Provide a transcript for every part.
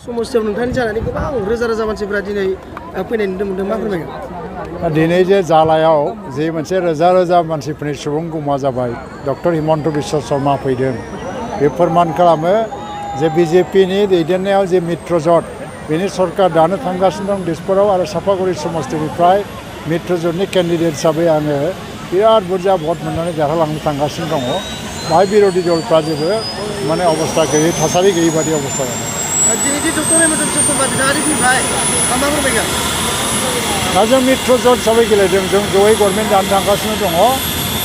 समस्यायाव नोंथांनि जानानै गोबां रोजा रोजा मानसिफोरा दिनै फैनाय नुनो मोनदों मा फोरमायगोन? दिनै जे जालायाव जे मोनसे रोजा रोजा मानसिफोरनि सुबुं गुमा जाबाय डक्टर हिमन्त बिश्व शर्मा फैदों बे फोरमान खालामो जे बिजेपिनि दैदेननायाव जे मित्रजोट बेनि सरकार दानो थांगासिनो दं दिसपुराव आरो सापागुरि समस्तिनिफ्राय मित्रजोटनि केन्डिडेट हिसाबै आङो बिराद बुरजा भट मोननानै देरहालांनो थांगासिनो दङ बाहाय बिरोधी दलफ्रा जेबो माने अबस्था गैयै थासारि गैयै बादि अबस्था जादों। दिनै जे डक्टर हिमन्त बिश्व शर्मा बिथाङा फैबाय मा फोरमायगोन? दा जों मित्रजोट हिसाबै गेलेदों जों जयै गभर्नमेन्ट जानो थांगासिनो दङ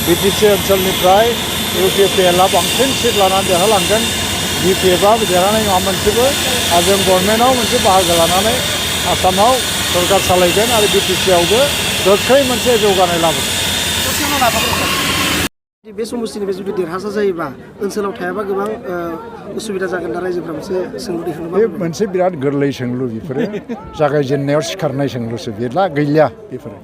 बिटिसि ओनसोलनिफ्राय इउपिपिएलआ बांसिन सिट लानानै देरहालांगोन बिपिएफआ देरहानाय नङा मोनसेबो आरो जों गभर्नमेन्टआव मोनसे बाहागो लानानै आसामाव सरकार सालायगोन आरो बिटिसिआवबो गोख्रै मोनसे जौगानाय लाबोगोन। बे समस्तिनिफ्राय जुदि देरहासार जायोबा ओनसोलाव थायाबा गोबां उसुबिदा जागोन दा रायजोफ्रा मोनसे सोंलु दैखांनो बे मोनसे बिराद गोरलै सोंलु बेफोरो जागायजेननायाव सिखारनाय सोंलुसो बेला गैलिया बेफोरो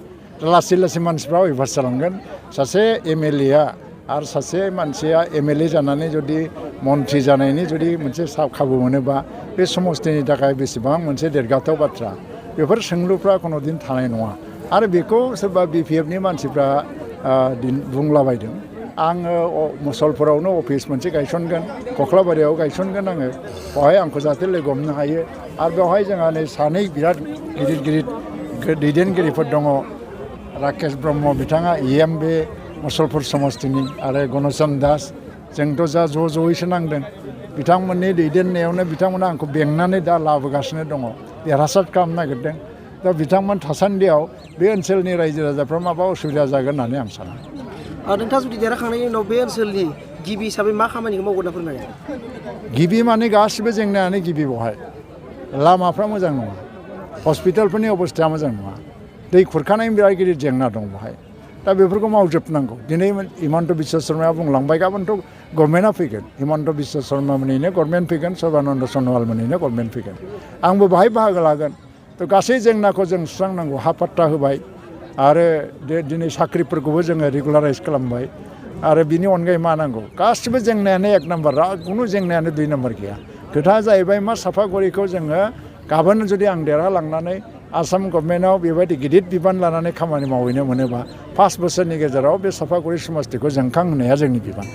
लासै लासै मानसिफ्रा अयभास जालांगोन सासे एमएलएआ आरो सासे मानसिया एमएलए जानानै जुदि मन्थ्रि जानायनि जुदि मोनसे खाबु मोनोबा बे समस्तिनि थाखाय बेसेबां मोनसे देरगाथाव बाथ्रा बेफोर सोंलुफ्रा कोनो दिन थानाय नङा आरो बेखौ सोरबा बिपिएफनि मानसिफ्रा बुंलाबायदों आङो मुसलपुरावनो अफिस मोनसे गायसनगोन कख्लाबारियाव गायसनगोन आङो बेवहाय आंखौ जाहाथे लोगो हमनो हायो आरो बेवहाय जोंहा नै सानै बिराद गिदिर गिदिर दैदेनगिरिफोर दङ राकेश ब्रह्म बिथाङा इएमबि मुसलपुर समस्तिनि आरो गणचन्द्र दास जोंथ' जा ज'यैसो नांदों बिथांमोननि दैदेननायावनो बिथांमोना आंखौ बेंनानै दा लाबोगासिनो दङ देरहासार खालामनो नागिरदों दा बिथांमोन थासान्दियाव बे ओनसोलनि रायजो राजाफ्रा माबा उसुबिदा जागोन होननानै आं साना। नोंथाङा जुदि देरहाखांनायनि उनाव बे ओनसोलनि गिबि हिसाबै मा खामानिखौ मावगोन होनना फोरमायगोन? गिबि माने गासिबो जेंनायानो गिबि बेवहाय लामाफ्रा मोजां नङा हस्पिटालफोरनि अबस्थाया मोजां नङा दै खुरखानायनि बिराद गिदिर जेंना दं बेवहाय दा बेफोरखौ मावजोबनांगौ दिनै हिमन्त बिश्व शर्माया बुंलांबाय गाबोनथ' गभर्नमेन्टआ फैगोन हिमन्त बिश्व शर्मा मोनैनो गभर्नमेन्ट फैगोन सर्बानन्द सन'वाल मोनैनो गभर्नमेन्ट फैगोन आंबो बाहाय बाहागो लागोन थ' गासै जेंनाखौ जों सुस्रांनांगौ हा पाट्टा होबाय आरो दिनै साख्रिफोरखौबो जोङो रेगुलाराइज खालामबाय आरो बिनि अनगायै मा नांगौ गासिबो जेंनायानो एक नाम्बार खुनु जेंनायानो दुइ नाम्बार गैया खोथाया जाहैबाय मा सापागुरिखौ जोङो गाबोन जुदि आं देरहालांनानै आसाम गभर्नमेन्टआव बेबायदि गिदिर बिबान लानानै खामानि मावहैनो मोनोबा 5 बोसोरनि गेजेराव बे सापागुरि समस्तिखौ जोंखांहोनाया जोंनि बिबान।